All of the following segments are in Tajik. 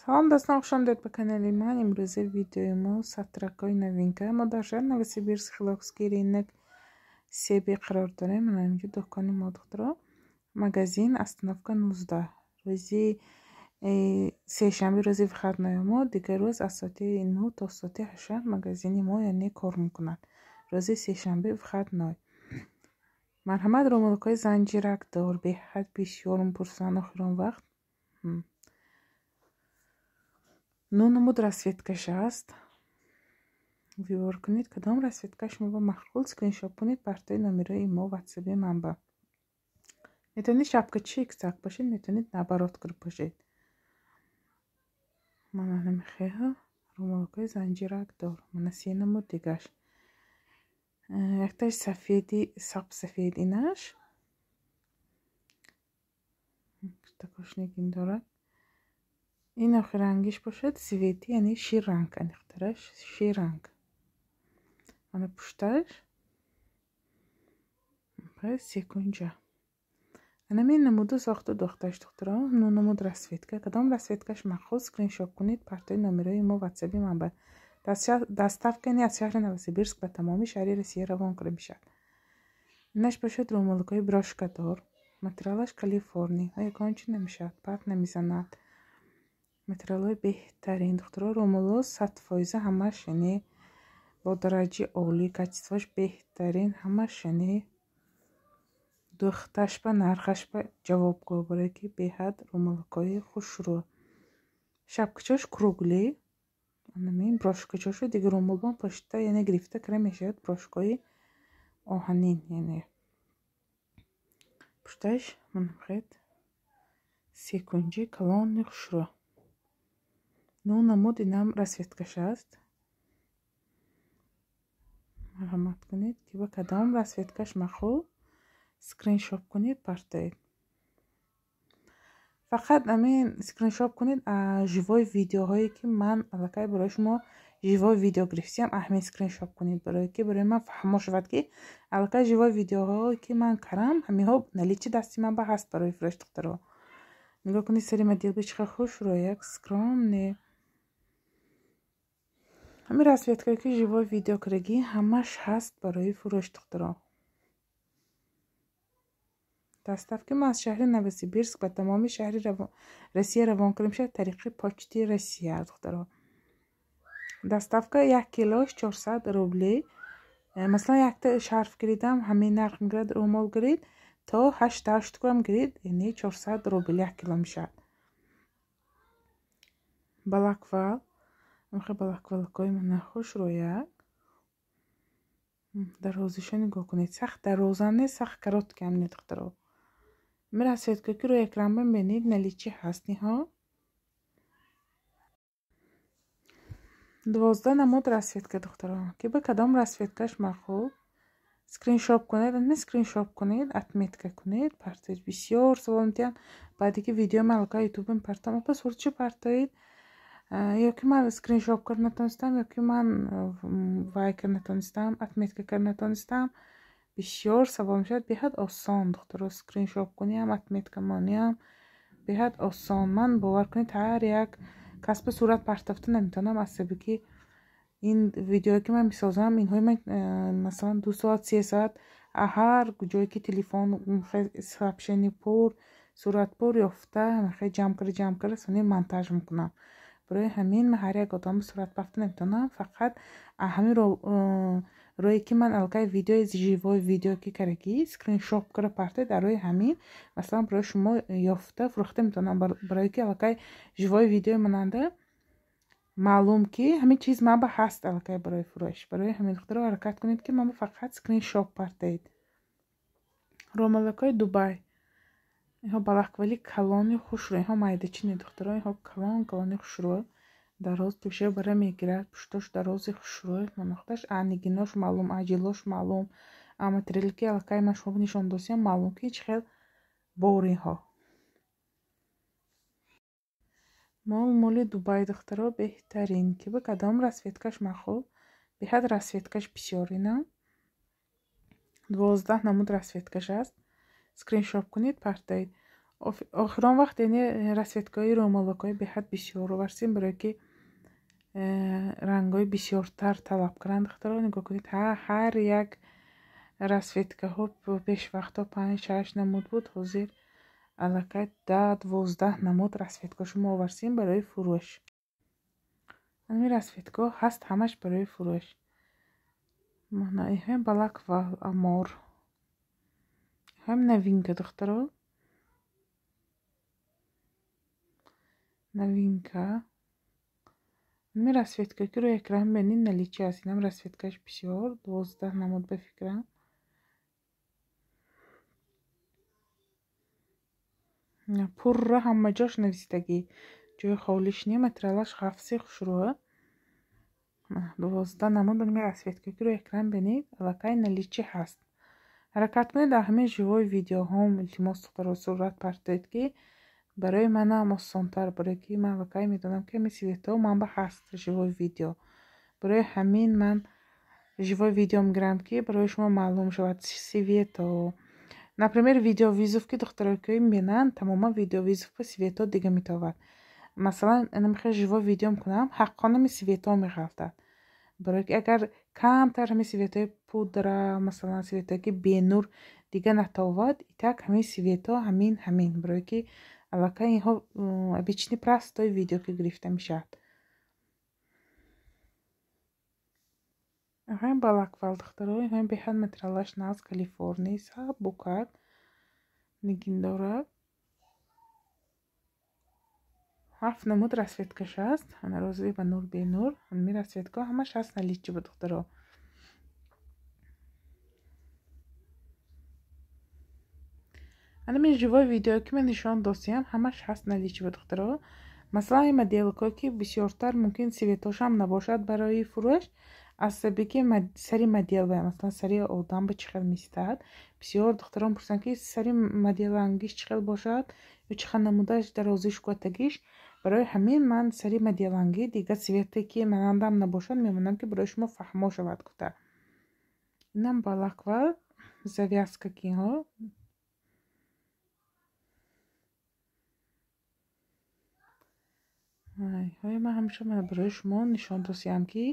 Салом дӯстон, хуш омадед ба канали ман. Имрӯза видеои мо сатракҳои новинка. Мо дар шаҳри Новосибирск, Хилокский рынок 3Б қарор дорем. Мана инҷо дукони мо, духтаро. Магазин остановка 19. Рӯзи сешанбе рӯзи выходной мо, дигар рӯз аз соати 9 то соати 8 магазини мо яъне кор мекунад. Рӯзи сешанбе выходной. Марҳамат, румолкҳои занҷиракдор беҳад бисёр мепурсанд охирон вақт. Ну намуд расцветкаш аст. Выбор кунед, кадом расцветка шумо ба маъқул, скриншот кунед, партои номерои мо ватсаби манба. Метавонед шапкачи иксак бошед, метавонед наоборот кир бошед. Мана намихеҳа румолкҳои занҷиракдор. Мана се намуд дигаш. Якташ сафеди сабсафед инаш. Такош нигин дорад. Ин охир рангиш бошад свети, яъне ширранг, аниқтараш ширранг. Мана пушташ секунҷа. Анамин намуду сохту духташ, духтаро. Ну намуд расцветка. Кадом расцветкаш маъқул, скриншот кунед, партои номерои мо ватсаби манба. Доставка аз шаҳри Новосибирск ба тамоми шаҳри Россия равон карда мешавад. Инаш бошад румолкҳои брошкадор. Материалаш Калифорния. Ягон чи намешавад, парт намезанад. Материалҳои беҳтарин, духтаро. Румолҳо 100% ҳамаш яъне бо дараҷаи олӣ, качествоаш беҳтарин, ҳамаш яъне духташ ба нархаш ба ҷавобгӯ, барое ки беҳад румолкҳои хушрӯ. Шапкачош круглый, анамин брошкачошу дигар румолбон пошта яъне гирифта кара мешавад, брошкаҳои оҳанин, яъне пушташ манхед секунҷи калони хушрӯ. Ну намуд инам расцветкаш аст. Марҳамат кунед, ки ба кадом расцветкаш маъқул, скриншот кунед, партоед. Фақат амин скриншот кунед живой видеоҳое ки ман аллакай барои шумо живой видео гирифтиам, аҳмин скриншот кунед, барое ки барои ман фаҳмо шавад ки аллакай живой видеоҳое ки ман карам, ҳаминҳо наличии дасти ман ба ҳаст барои фурӯш, духтаро. Нигоҳ кунед, сари модел чӣ хел хушрӯ, як скромный. Ҳамин расцветкае ки живой видео кардагӣ ҳамаш ҳаст барои фурӯш, духтаро. Доставки мо аз шаҳри Новосибирск ба тамоми шаҳри Россия равон карда мешавад тариқи почти Россия, духтаро. Доставка як килош 400 рублей. Масалан, якта шарф гиридам, ҳамин нарх мегирад, румол гирид, то 8 штукам гирид, яъне 400 рубл як кило мешавад. Балаквал, амхе балаквалакҳои мана хушрӯяк. Дарозиша нигоҳ кунед, сахт дарозам не, сахт короткиам не, духтаро. Ҳамин расцветка ки рӯи экран бинед, наличии ҳаст ниҳо. 12 намуд расцветка, духтаро. Ки ба кадом расцветкаш маъқул, скриншот кунед, не скриншот кунед, отметка кунед, партоед. Бисёр савол метиҳанд баъде ки видеои ман аллакай ютубам партом, апа сурат чӣ партоед? Ё ки ман скриншот карда натонистам, ё ки ман вай карда натонистам, отметка карда натонистам. Бисёр савол мешавад. Беҳад осон, духтаро, скриншот куниам, отметка мониам беҳад осон. Ман бовар кунед, ҳар як касби сурат партофта наметавонам, аз сабаби ки ин видеое ки ман месозам, инҳои ман масалан 2 соат, 3 соат ҳар ҷое ки телефон сообщение пур, сурат пур ёфта, ҷамъ карда, ҷамъ карда, сони монтаж мекунам. Барои ҳамин ман ҳар як одам сурат пафта наметавонам. Фақат ҳамин рӯе ки ман аллакай видеои живой видео ки кардагӣ, скриншот карда партоед, дар рӯи ҳамин масалан барои шумо ёфта фурӯхта метавонам, барое ки аллакай живой видеои монанда маълум ки ҳамин чиз ман ба ҳаст аллакай барои фурӯш. Барои ҳамин, духтаро, ҳаракат кунед ки ман фақат скриншот партоед. Румолакҳои Дубай. Инҳо балаквали калони хушрӯ, инҳо майдачи не, духтаро, инҳо калон калони хушрӯ. Дароз пеша бара мегирад, пуштош дарози хушрӯ, манохташ а нигинош маълум, а ҷилош маълум, а материале ки аллакай ман шумо нишон досиям маълум ки чӣ хел бор инҳо. Мол моли Дубай, духтаро, беҳтарин. Ки ба кадом расцветкаш маъқул, беҳад расцветкаш бисёр ина. 12 намуд расцветкаш аст. Скриншот кунед, партоед. Охирон вақт яъне расцветкаҳои рӯмолакҳои беҳад бисёр оварсем, барое ки рангҳои бисёртар талаб кунанд. Духтаро, нигоҳ кунед, ҳар як расцветкаҳо пешвақтҳо 5-6 намуд буд, ҳозир аллакай 10-12 намуд расцветка шумо оварсем барои фурӯш. Ҳамин расцветкаҳо ҳаст ҳамаш барои фурӯш. Мана иҳам балаквал амор. Ҳам новинка, духтаро. Новинка. Ҳамин расцветка ки рӯи экран бинед наличие аст. Инам расцветкаш бисёр, 12 намуд ба фикрам. Пурра ҳама ҷош нависидагӣ. Ҷои холиш не, материалаш ғафси хушрӯа. 12 намуд ҳамин расцветка ки рӯи экран бинед аллакай наличие ҳаст. Ҳаракат кунед дар ҳамин живои видеоҳом, илтимос духтаро, сурат партоед, ки барои манам осонтар, барое ки ман аллакай медонам, ки ҳамин цветҳо манба ҳаст живои видео. Барои ҳамин ман живои видео мегирам, ки барои шумо маълум шавад цветҳо. Например, видеовызов ки духтаро ки мебинанд, тамоман видеовызов ба цветҳо дига метавад. Масалан, намехоҳ живой видео кунам, ҳаққон ҳамин цветҳо меғалтад. Барое ки агар камтар ҳамин цветҳои пудра, масалан цветҳое ки бенур дига натовад, итак ҳамин цветҳо ҳамин, барое ки аллакай инҳо обычный простой видео ки гирифта мешавад. Ҳам балаквал, духтаро, ҳам беҳад материалаш нағз, Калифорния, сабукак нигин дорад. 7 намуд расцветкаш аст. Ана розовый ба нур бенур. Ҳамин расцветка ҳамаш ҳаст наличие ба духтаро. Ана мин живой видео ки ман нишон досиям, ҳамаш ҳаст наличие ба духтаро. Масалан, ин моделкое ки бисёртар мумкин цветошам набошад барои фурӯш, аз сабаби ки сари модел ба, масалан сари одам ба чӣ хел меистад. Бисёр духтарон пурсанд, ки сари моделангиш чӣ хел бошад ё чӣ хел намудаш дарозиш кӯтагиш. Барои ҳамин ман сари моделангӣ дигар цвете ки манандам набошад мемонам, ки барои шумо фаҳмо шавад гуфта. Инам балаквал завязка киҳо. Ҳои ман ҳамеша барои шумо нишон досиям, ки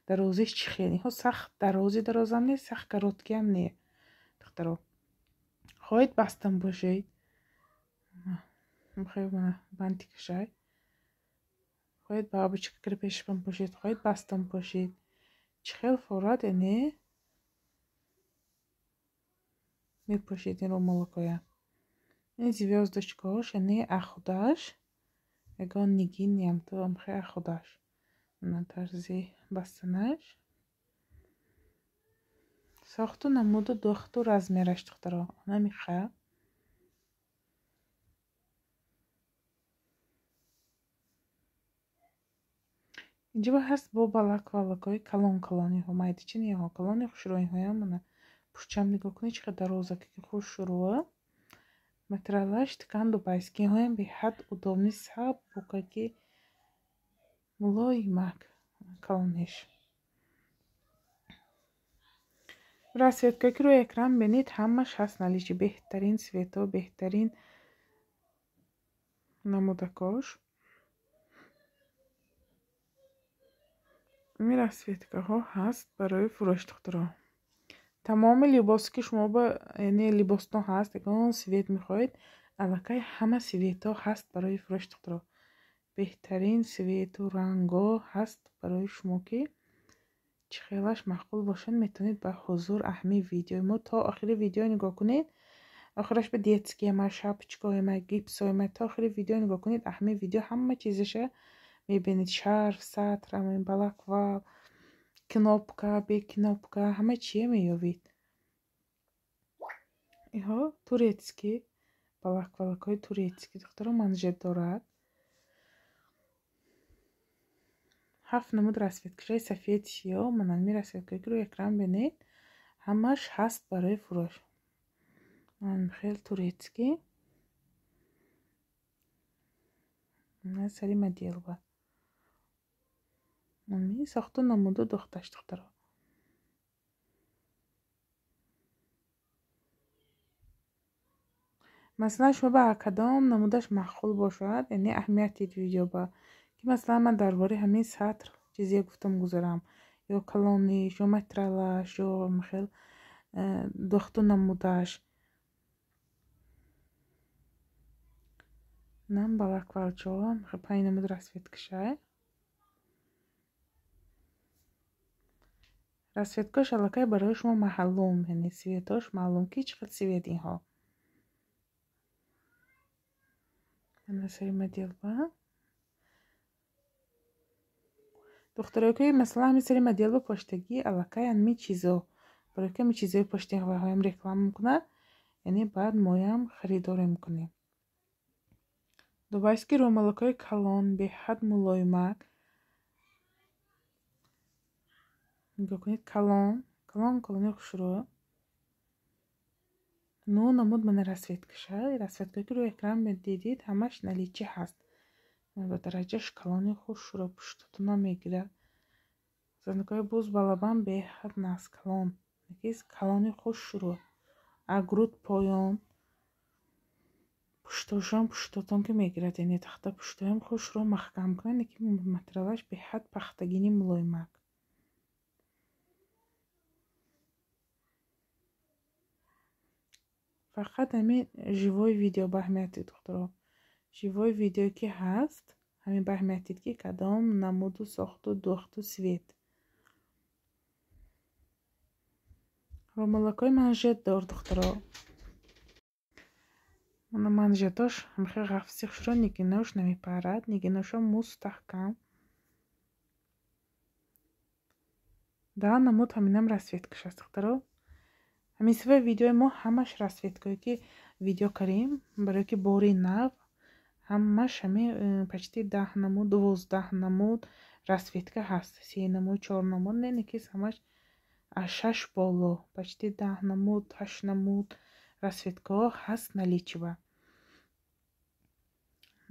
дарозиш чӣ хел. Инҳо сахт дарози дарозам не, сахт короткиам не. Духтаро, хоҳед бастам бошед. Мехоҳед бантикашай. Хоҳед бабочка крепежшам бошед, хоҳед бастам бошед. Чӣ хел форад, яъне мепӯшед ин рӯмолакоя. Ин звёздочкаҳош, яъне ахудаш, ягон нигин ямто амхе ахудаш. На тарзи бастанаш. Сохту намуду духту размераш, духтаро. Намиха. Инҷо ҳаст бо балаквалакҳои калон калониҳо, майдачиниҳо, калони хушрӯиҳоям. Мана пушчам нигоҳ кунед, чӣ қадар дарозаки ки хушрӯа. Материалаш ткан дубайский, инҳоям беҳад удобный, сабукаки мулоимак калониш. Расцветка ки рӯи экран бинед, ҳамаш ҳаст наличие, беҳтарин цветҳо, беҳтарин намудакош. Ин расцветкаҳо ҳаст барои фурӯш, духтаро. Тамоми либосе ки шумо ба, яъне либостон ҳаст, ягон цвет мехоҳед, аллакай ҳама цветҳо ҳаст барои фурӯш, духтаро. Беҳтарин цвету рангҳо ҳаст барои шумо, ки чӣ хелаш маъқул бошад, метавонед ба ҳузур аҳми видеои мо то охири видео нигоҳ кунед. Охираш ба детские ма, шапочкаҳои ма, гипсҳои ма, то охири видео нигоҳ кунед. Аҳми видео ҳама чизаша мебинед. Шарф, сатр, ҳамин балаквал, кнопка, бе кнопка, ҳама чие меёбед. Инҳо турецкий балаквалакҳои турецкий, духтаро, манжет дорад. 7 намуд расцветкашаи сафед, сиёҳ, мана ҳамин расцветкае ки рӯи экран бинед, ҳамаш ҳаст барои фурӯш. Хел турецкий. Сари моделба. Сохту намуду духташ, духтаро. Масалан, шумо ба кадом намудаш маъқул бошад, яъне аҳамияти видео ба ки масалан ман дар бораи ҳамин сатр чизе гуфтам гузарам, ё калониш, ё материалаш, ё хел духту намудаш. Нам балаквалчо панҷ намуд расцветкашай. Расцветкаш аллакай барои шумо маълум, яъне цветош маълум ки чӣ хел цвет инҳо. Ана сари моделба. Духтарои ки масалан ҳамин сари моделба поштагӣ аллакай ҳамин чизо, барои ки ҳамин чизои пошти ҳаваҳоям реклама мекунад, яъне баъд моям харидорӣ мекунем. Дубайский рӯмолакҳои калон, беҳад мулоимак. Нигоҳ кунед, калон, калон, калони хушрӯ. Ну намуд мана расцветкаша, расцветкае ки рӯи экран медидид, ҳамаш наличи ҳаст. Ба дараҷаш калони хушрӯ, пуштатона мегирад. Занакҳои буз балабан беҳад нағз калон. Калони хушрӯ. Агруд поён. Пуштошам пуштотон ки мегирад, яъне тахта пуштоям хушрӯ маҳкам кунад, ки материалаш беҳад пахтагини мулоимак. Фақат ҳамин живой видео ба аҳамияти духтаро. Живой видео ки ҳаст, ҳамин ба аҳамиятид ки кадом намуду сохту духту свет. Рӯмолакҳои манжетдор духтаро. Мана манжетош ҳамхел ғафси хушро нигинош намепарад, нигиношо мустаҳкам. Да намуд ҳаминам расцветкаш аст духтаро. Ҳамин сифаи видеои мо ҳамаш расцветкое ки видео кардем, барое ки бори нав ҳамаш ҳамин почти 10 намуд, 12 намуд расцветка ҳаст. 3 намуд, 4 намуд, не, ки ҳамаш аз 6 боло, почти 10 намуд, 8 намуд расцветкаҳо ҳаст наличива.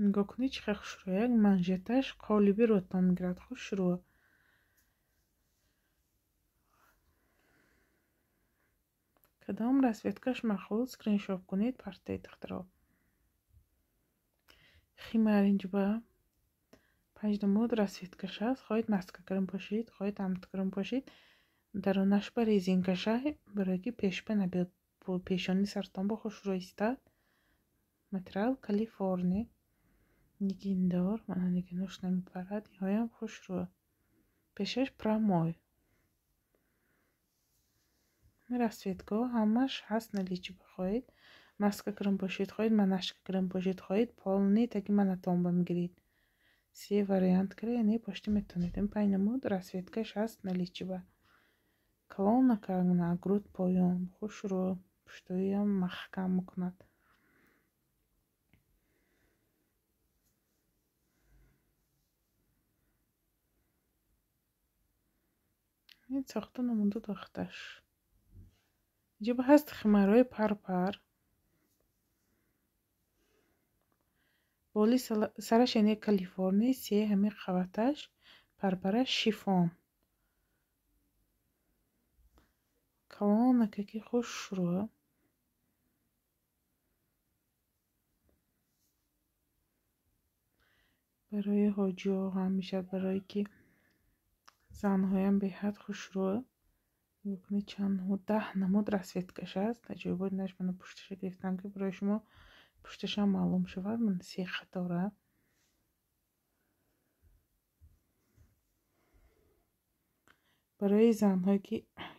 Нигоҳ кунед чӣ хел хушрӯ, як манжеташ қолиби рӯтон мегирад, хушрӯ. Кадом расцветкаш маъқул, скриншот кунед, партаи духтаро. Химар инҷоба 5 намуд расцветкаш аст. Хоҳед маска кирм пошид, хоҳед амт кирм пошид. Дарунаш ба резинкаша, барое ки пешба набиёд, пешони сартон ба хушрӯ истад. Материал Калифорни, нигиндор, мана нигинош намепарад, инҳоям хушрӯ. Пешаш прамой. Расцветкаҳо ҳамаш ҳаст наличи бихоҳед. Маска кирм пошид, хоҳед манашка кирм пошид, хоҳед полный таги манатон ба мегиред. Се вариант кира, яъне пошти метавонед. Ин панҷ намуд расцветкаш ҳаст наличи ба. Калон накарна, груд поён, хушрӯ, пуштоиам маҳкам мекунад. Ин сохта намуду дохташ. Инҷо ҳаст химарҳои парпар. Боли сараш яъне Калифорни, се ҳамин қаваташ парпараш шифон. Калонака ки хушрӯ. Барои ҳоҷиҳо ҳам мешавад, барое ки занҳоям беҳад хушрӯ. Нигоҳ кунед чанд намуд, 10 намуд расцветкаш аст. Аҷоибот инаш мана пушташа гирифтам ки барои шумо пушташам маълум шавад. Мана се қатора. Барои занҳое ки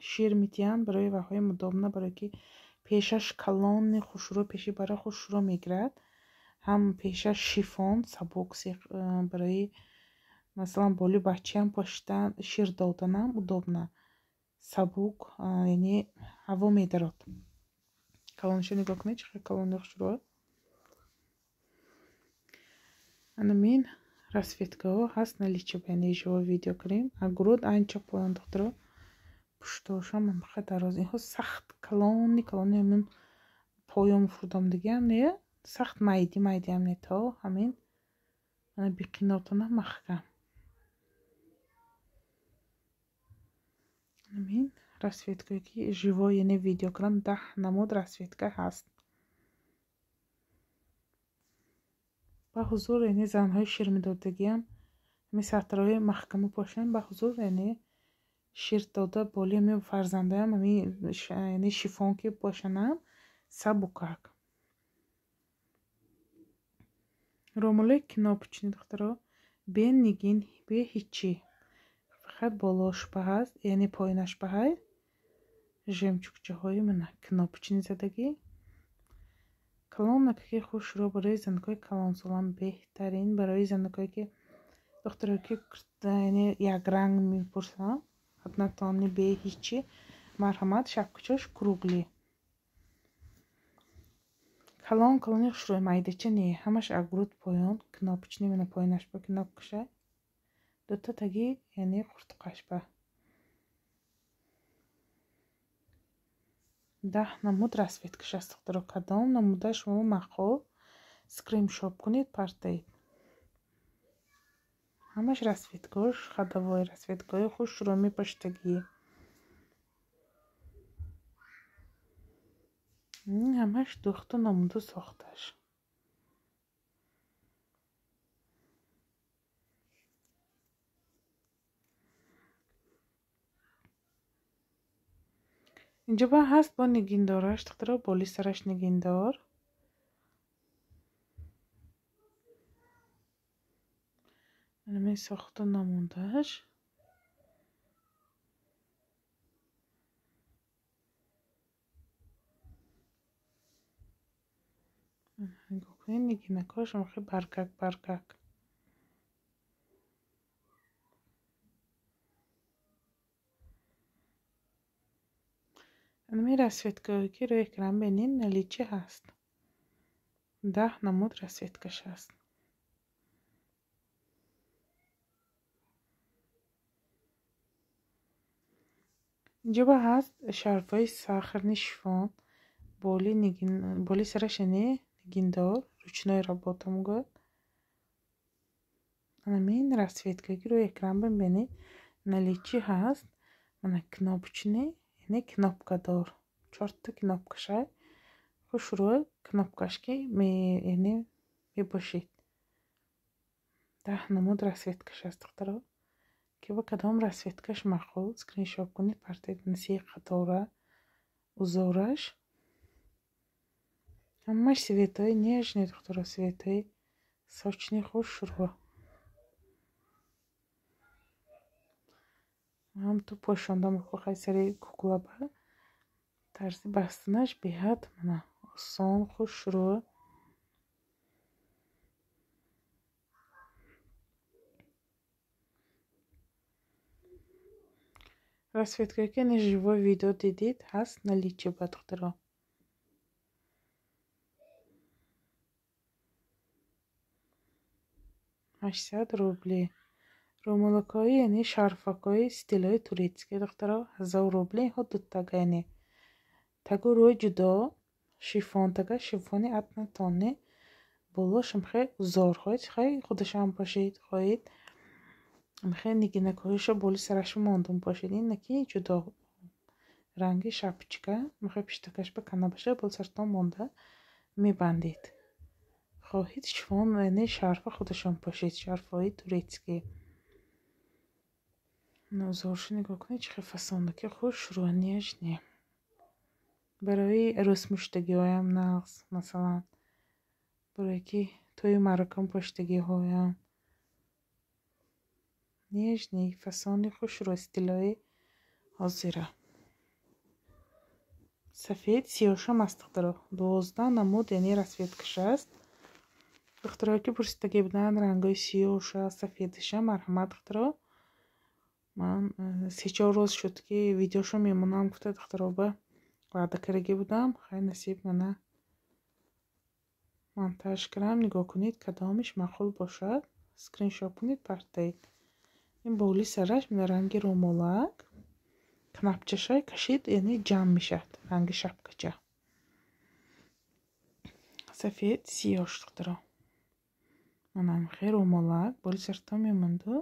шир метиҳанд, барои ваҳои мудобна, барое ки пешаш калони хушрӯ, пеши бара хушрӯ мегирад, ҳам пешаш шифон сабук, барои масалан боли бачаам пошидан, шир доданам удобна. Сабук, яъне ҳаво медарод. Калониша нигоҳ кунед, чӣ хел калони хушрӯ. Анамин расцветкаҳо ҳаст наличи, яъне живо видео кунем. Агруд анча поён духтаро, пуштошам ҳамақа дароз. Инҳо сахт калони калони ҳамин поён фурдомдагиам не, сахт майди майдиам не, то ҳамин мана биқинотона маҳкам. Ҳамин расцветкае ки живо, яъне видео кунам, 10 намуд расцветка ҳаст. Ба ҳузур яъне занҳои ширмедодагиам ҳамин сатраҳои маҳкама пошанд, ба ҳузур яъне шир дода боли ҳамин фарзандаям ҳамин яъне шифон ки пошанам сабукак. Ромолои кнопочный духтаро бе нигин, бе ҳичӣ, фақат болош ба ҳаст, яъне поинаш ба ҳай жемчугчаҳои мана кнопочный задагӣ. Калонакаки хушро барои занакҳои калонсолам беҳтарин, барои занакҳое ки духтаро ки яъне якранг мепурсам, однотонный бе ҳичӣ, марҳамат. Шапкачош круглый. Калон калони хушрӯй, майдача не, ҳамаш агруд поён кнопочный, мана поинаш ба кнопкаша, дута таги яъне қуртуқаш ба. 10 намуд расцветкаш аст духтаро, кадом намуда шумо маъқул скриншот кунед, партаед. Ҳамаш расцветкаҳош ходовой расцветкаҳои хушрӯ мепоштагӣ. Ҳамаш духту намуду сохташ. Инҷо ба ҳаст бо нигиндораш духтаро, боли сараш нигиндор. Ҳамин сохту намудаш. Нигоҳ кунед, нигинакҳош ҳамахел баргак баргак. Ҳамин расцветкаҳое ки рӯи экран бинед, наличие ҳаст. 10 намуд расцветкаш ҳаст. Инҷо ба ҳаст шарфҳои сахарный шифон, боли нигин, боли сараш яъне нигиндор, ручной работа мегӯяд. Ҳамин расцветкае ки рӯи экран бинед, наличие ҳаст. Мана кнопочный, яъне кнопкадор, 4та кнопкаша хушрӯ кнопкаш ки яъне мебошид. 10 намуд расцветкаш аст духтаро, ки ба кадом расцветкаш маъқул скриншот кунед, партаед. Се қатора узораш ҳамаш цветҳои нежный духтаро, цветҳои сочный хушрӯ. Ҳам ту пошондам хай сари куклаба тарзи бастанаш беҳад мана осон хушрӯ. Расцветкае ки не живой видео дидид ҳаст наличие ба духтаро. 800 рубли. Румолакҳои яъне шарфакҳои стилҳои турецкий духтаро 1000 рубли. Инҳо дутага, яъне тагу рӯи ҷудо, шифон тага, шифони однотонный, болош ҳамхел узор. Хоҳед хай худашам пошед, хоҳед ҳамхел нигинакҳояшо боли сараш мондум пошед. Ин наки ҷудо ранги шапочка, ҳамхел пиштакаш ба канабаша боли сартон монда мебандед. Хоҳед шифон яъне шарфа худашон пошед, шарфҳои турецкий. Узоршо нигоҳ кунед, чӣ хел фасондаки хушрӯ, нежный. Барои рӯзмуштагиҳоям нағз, масалан, барое ки тӯи маъракам поштагиҳоям. Нежный фасони хушрӯ, стилҳои ҳозира. Сафед сиёҳшам аст духтаро, 12 намуд яъне расцветкаш аст. Духтаро ки пурсидагӣ буданд рангҳои сиёҳша, сафедаша, марҳамат духтаро. Ман 3-4 рӯз шуд ки видеошо мемонам гуфта духтаро ба ваъда кардагӣ будам. Хай насиб мана монтаж кардам. Нигоҳ кунед, кадомиш маъқул бошад, скриншот кунед, партаед. Ин боли сараш мана ранги румолак, кнопчаша кашид, яъне ҷамъ мешавад ранги шапкача. Сафед сиёҳ духтаро. Мана ҳамхел румолак боли сартон мемонду,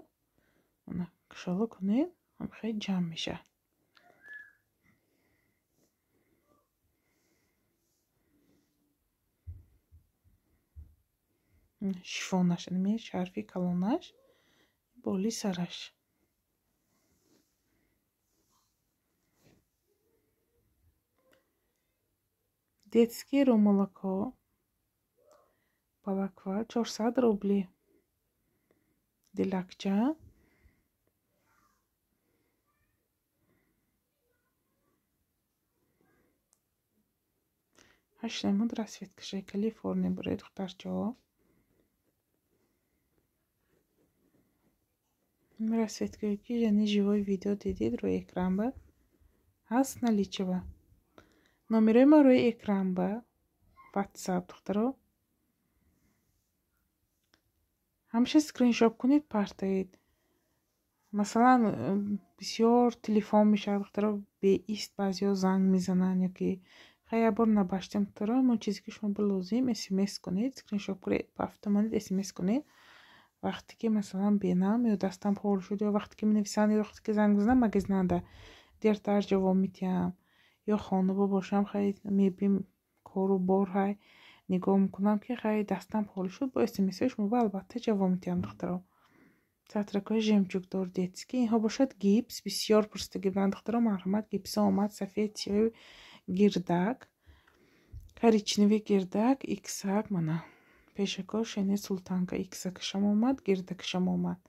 мана кушола кунед, ҳамхел ҷамъ мешавад. Шифонаш, ами шарфи калонаш, боли сараш. Детский румалако балаква 400 рубли. Дилакча. Ҳашт намуд расцветкашай Калифорния барои духтарчаҳо. Расцветкае ки яъне живой видео дидид рӯи экран ба ҳаст наличие. Номерои ма рӯи экран ба WhatsApp духтаро. Ҳамеша скриншот кунед, партаед. Масалан, бисёр телефон мешавад духтаро, беист баъзеҳо занг мезананд ё ки хай як бор набаштем духтаро, ҳамон чизе ки шумо ба лозим смс кунед, скриншот кунед, автоматик смс кунед. Вақте ки масалан бенам ё дастам хор шуд ё вақте ки менависанд ё вақте ки занг мезананд магазинанда дертар ҷавоб медиҳам ё хонуба бошам хай мебим кору бор ҳай нигоҳ мекунам ки хай дастам холӣ шуд, бо смсҳои шумо ба албатта ҷавоб медиҳам духтаро. Сатракҳои жемчугдор детский инҳо бошад гипс, бисёр пурсидагӣ буданд духтаро, марҳамат гипсо омад сафед, сиёҳи гирдак, коричневый гирдак, иксак мана. Пешакош яъне султанка иксакашам омад, гирдакашам омад.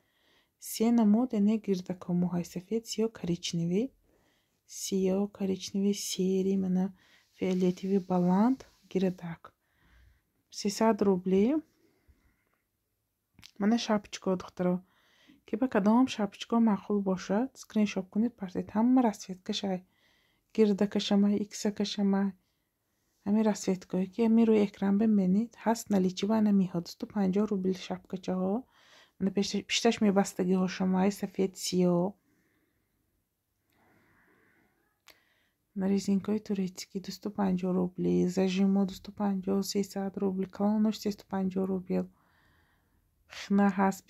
Се намуд яъне гирдакҳо мӯҳай сафед, сиёҳ, коричневый, сиёҳ, коричневый, серый, мана фиолетовый баланд, гирдак. 300 рубли. Мана шапочка духтаро. Ки ба кадом шапочка маъқул бошад, скриншот кунед, партед. Ҳама расцветкашай. Гирдакашамай, иксакашамай. Ҳамин расцветкое ки ҳамин рӯи экран бибинед, ҳаст наличие ва намиҳо 250 рубл шапкачаҳо. Мана пишташ мебастагиҳошамай, сафед, сиёҳ. Резинкаи турецкий 250 рубли, зажимо 250, 300 рубли, калонош 350 рубл. Хна ҳаст.